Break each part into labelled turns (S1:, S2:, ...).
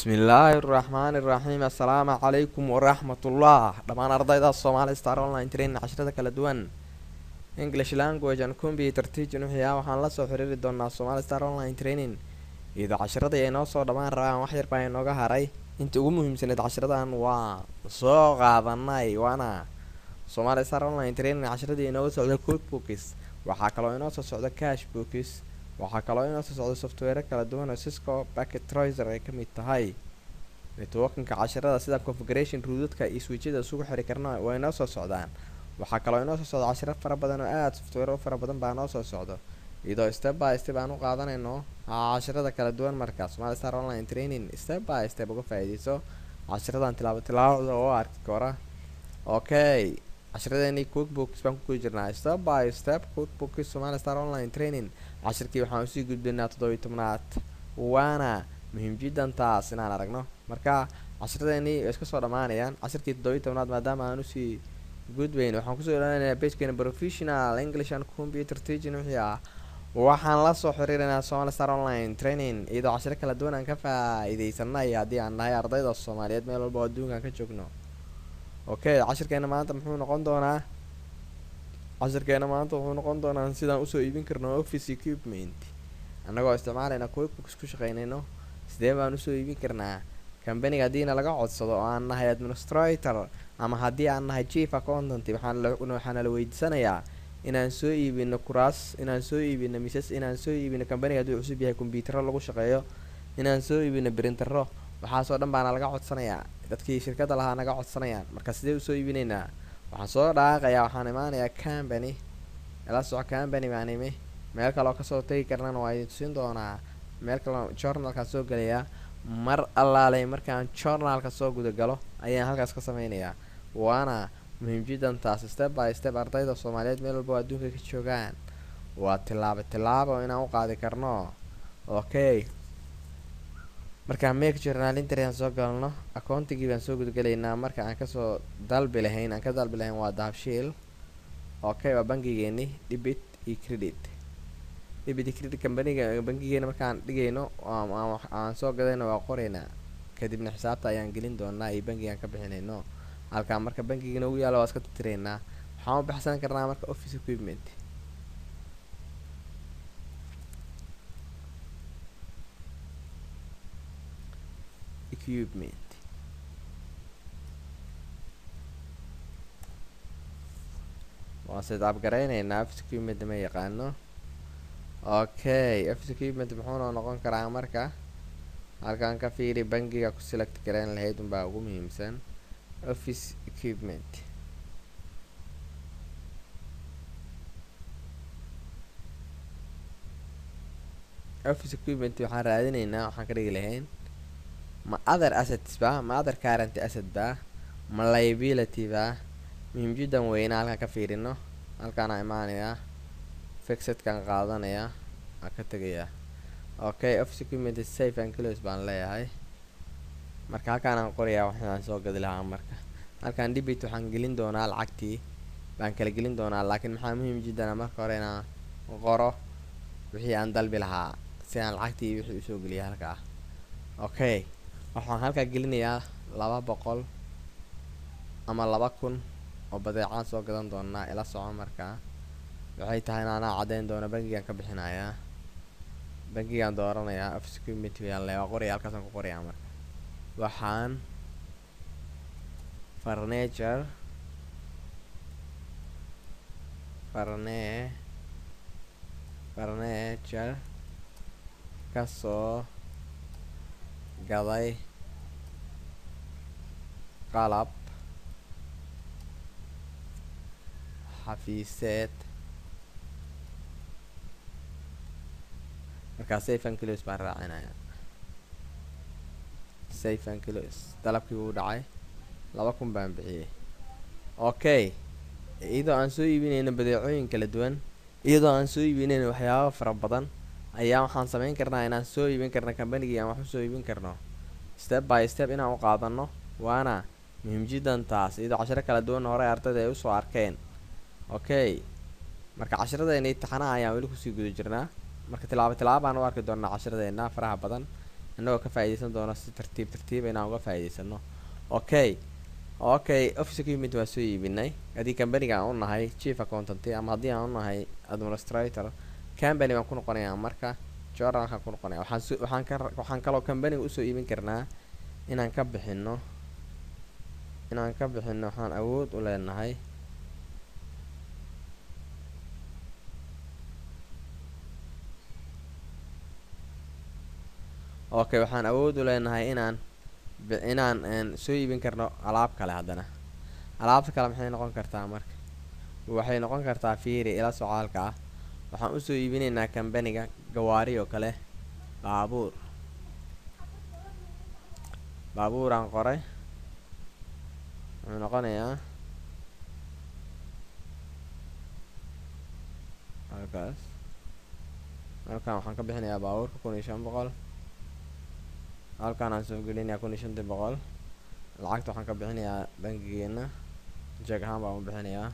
S1: Bismillaahi raxmaani raxiim. Assalaamu calaykum waraxmatullah dhammaan ardayda Somali Star Online Training, casharada kala duwan English language and computer teaching wixii ah waxaan la soo xiriiri doonaa Somali Star Online Training. Iyadoo casharadii ay noo soo dhammaan rabaan, wax yar baa inooga haray. Inta ugu muhiimsaneed casharadan waa soo qaadanay, waana Somali Star Online Training. Casharadii inooga socda QuickBooks, waxaa kaloo inoo soo socda Cash Books, waxaa kaloo inoo soo socda software kala duwan oo Cisco Packet Tracer ay kamid tahay. Networking-ka casharada sida configuration router-ka iyo switchada isugu xiri karna waa inoo soo socdaan. Waxaa kaloo inoo soo socda casharo fara badan oo aada software u fara badan baa noo soo socdo, iyadoo step by step aan u qaadanayno casharada kala duwan. Marka Somali Star Online Training step by step uga faa'iideyso casharadan, tilaabo tilaabada oo arki kora. Okay, casharadeenii QuickBooks baan ku guda jirnaa, step by step QuickBooks Somali Star Online Training. Cashirkii waxaan usii gudbinaa 17aad, waana muhiim jiddan taas inaan aragno. Marka casharadeenii way iska soo dhammaanayaan. Cashirkii 17aad maadaama aan usii gudbayn, waxaan kusoo ilaalinayaa page-keena professional English and computer teaching wixii ah. Waxaan la soo xiriirinaa Somali Star Online Training, iyadoo cashiro kala duwan aan ka faa-iideysanay haddii aan nahay ardayda Soomaaliyeed meel walba oo adduunkan ka joogno. Okay, cashirkeena maanta muxuu noqon doonaa? Cashirkeena maanta wuxuu noqon doonaa sidaan usoo iibin karno office equipment annagoo isticmaalayna QuickBooks ku shaqeynayno. Sidee baan usoo iibin karnaa company-ga haddiina laga codsado oo aan nahay administrator ama haddii aan nahay chief accountant? Waxaana la weydiisanayaa inaan soo iibino kuraas, inaan soo iibino misas, inaan soo iibino company-ga hadduu cusub yahay kombiyuutarro lagu shaqeeyo, inaan soo iibino printer-o. Waxaasoo dhan baana laga codsanayaa, dadkii shirkadda lahaa naga codsanayaan. Marka sidee usoo iibinaynaa? Waxaan soo dhaaqayaa, waxaan imaanayaa company. Ila soco, company baan imi. Meel kaloo kasoo tegi karnana waa idin tusin doonaa. Meel kaloo journal-kaan soo gelayaa. Mar allaaley markaan journal-ka soo gudagalo ayaan halkaas ka sameynayaa, waana muhiim jiddan taas. Step by step ardayda Soomaaliyeed meel walba oo adduunka ka joogaan, waa tilaabo tilaabo inaan u qaadi karno. Okay, markaan make journal entry aan soo galno, account-igii baan soo gudagalaynaa. Marka aan kasoo dalbi lahayn, aan ka dalbi lahayn waa Dahabshiil. Okay, waa bangigeeni. Debit iyo credit, debit iyo credit company-ga bangigeena markaan dhigayno aan soo gadayno waa qoraynaa, kadibna xisaabta ayaan gelin doonaa iyo bangigaan ka bixinayno. Halkaan marka bangiga noogu yaalo waa iska tirtiraynaa. Waxaan u baxsan karnaa marka office equipment. Equipment waan set up garaynaynaa. Office equipment ma yaqaano. Okay, office equipment muxuu noo noqon karaa? Marka halkaan ka fiiri, bangiga ku select garayn lahayd unbaa ugu muhiimsan. Office equipment, office equipment waxaan raadineynaa, waxaan ka dhigi lahayn ma other assets ba, ma other current asset ba, ma liability ba? Muhiim jiddan weynaa halkaan ka fiirino. Halkaana imaanayaa, fixed-kan qaadanayaa, aan ka tegayaa. Okay, office equipment save and close baan leeyahay. Marka halkaan aan qorayaa waxaan soo gadi lahaa. Marka halkaan debit waxaan gelin doonaa, lacagtii baan kala gelin doonaa, laakiin maxaa muhiim jiddan? Marka hore inaan qoro wixii aan dalbi lahaa si aan lacagtii wixii usoo geliya halkaa. Okay, waxaan halkaa gelinayaa 200 ama 2000 oo badeecaan soo gadan doonaa. Ila soco. Markaa waxay tahay in anaa caddeyn doono bangigaan ka bixinayaa, bangigaan dooranayaa. Office equipment yaan le waa qoraya, halkaasaan ku qorayaa. Marka waxaan furniture, furniture kasoo gaday qalab xafiiseed. Markaa save and close baan raacinaya, save and close. Dalabkii wuu dhacay, 2000 baan bixiyey. Okay, iyadoo aan soo iibinayno badeecooyin kala duwan, iyadoo aan soo iibinayno waxyaaba fara badan, ayaa waxaan sameyn karnaa inaan soo iibin karno company-gii aan wax usoo iibin karno, step by step inaan u qaadano, waana muhiim jiddan taas, iyadoo casharo kala duwan hore ardayda ay usoo arkeen. Okay, marka casharadeenii taxanaha ayaan weli kusii guda jirnaa. Marka tilaabo tilaabo baan u arki doonaa casharadeena faraha badan. Innagoo ka faa'iideysan doono si tartiib tartiib inaan uga faa'iideysano. Okay, office equipment waa soo iibinay. Haddii companyga aan u nahay chief accountant ama haddii aan u nahay administrator company baan ku noqonayaa. Marka journalkaan ku noqonaya, waxaan ka waxaan kaloo companyga usoo iibin karnaa inaan ka bixino. Waxaan awood u leenahay, okay, waxaan awood u leenahay inaan soo iibin karno alaab kale. Haddana alaabta kale maxay noqon kartaa? Marka waxay noqon kartaa, fiiri ila socaalka ah, waxaan usoo iibinaynaa companyga gawaari oo kale, baabuur. Baabuuraan qoray, wuxuu noqonayaa halkaas. Halkan waxaan ka bixinayaa baabuurka 1500. Halkaan aan soo gelinayaa 1500. Lacagta waxaan ka bixinayaa bangigeena, jeeg ahaan baan u bixinayaa.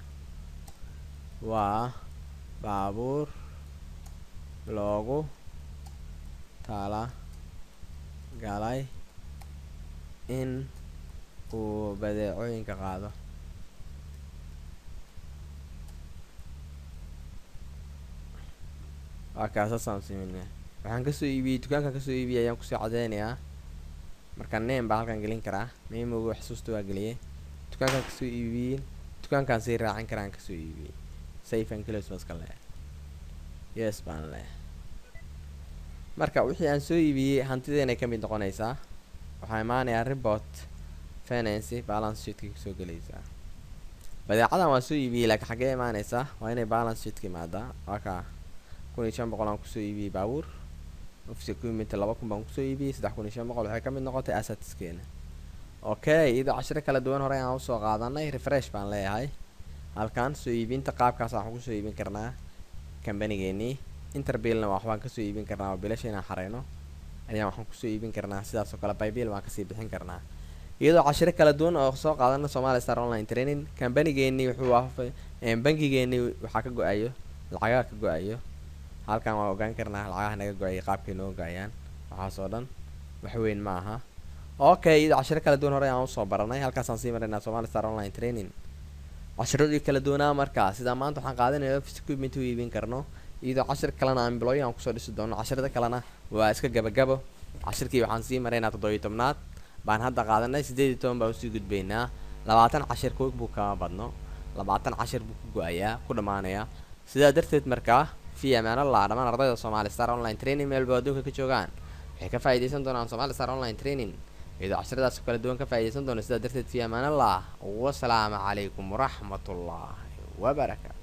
S1: Waa baabuur loogu tala galay in uu badeecooyinka qaado. Waa kaasasaan sameynaya. Waxaan kasoo iibiyey dukaankan, kasoo iibiyey ayaan kusoo cadeynayaa. Marka name baa halkan gelin karaa, memoga xusuusta waa geliyey. Dukaankan kasoo iibiyey, dukaankaan sii raacin karaan kasoo iibiyey. Save and close baan iska leeyahay, yes baan leeyahay. Marka wixii aan soo iibiyey hantideenay ka mid noqonaysaa. Waxaa imaanayaa report finance, balance sheetkay kusoo gelaysaa. Badeecadan waan soo iibiyey, laakiin xaggee imaanaysaa? Waa inay balance sheetka imaadaa. Waa kaa, 1500 aan kusoo iibiyey baabuur. Office equipment 2000 baan kusoo iibiyey, 3500 waxay ka mid noqotay assetskeena. Okay, iyadoo cashiro kala duwan horey aan usoo qaadanay, refresh baan leeyahay. Halkan soo iibinta qaabkaas waxaan kusoo iibin karnaa companygeenii. Interbillna waxbaan kasoo iibin karnaa oo bilasha inaan xareyno ayaan waxaan kusoo iibin karnaa. Sidaas oo kale by bill baan kasii bixin karnaa. Iyadoo cashiro kala duwan oo soo qaadana Somali Star Online Training, companygeenii wuxuu waafay bangigeenii waxaa ka go-ayo, lacagaha ka go-ayo. Halkan waan ogaan karnaa lacagaha naga go-ay, qaabkay noo go-ayaan. Waxaas oo dhan wax weyn ma aha. Okay, iyadoo cashiro kala duwan horey aan usoo baranay, halkaasaan sii maraynaa Somali Star Online Training cashiradii kala duwanaa. Markaa sidaa maanta waxaan qaadanaya office equipment u iibin karno, iyadoo cashir kalena aan employee aan kusoo dhisi doono. Cashirada kalena waa iska gabagabo. Cashirkii waxaan sii maraynaa 17aad baan hadda qaadanay, 18 baan usii gudbaynaa. 20 cashir koog buu kama badno, 20 cashir buu ku go-ayaa, ku dhammaanayaa. Sidaa darteed markaa fi amaanallah. Dhammaan ardayda Somali Star Online Training meel ba adduunka ka joogaan waxay ka faa'iidaysan doonaan Somali Star Online Training, iyadoo casharadaas kala duwan ka faa'iidaysan doona. Sidaa darteed fi amaanallah, wasalaamu calaykum waraxmatullaahi wabarakaatu.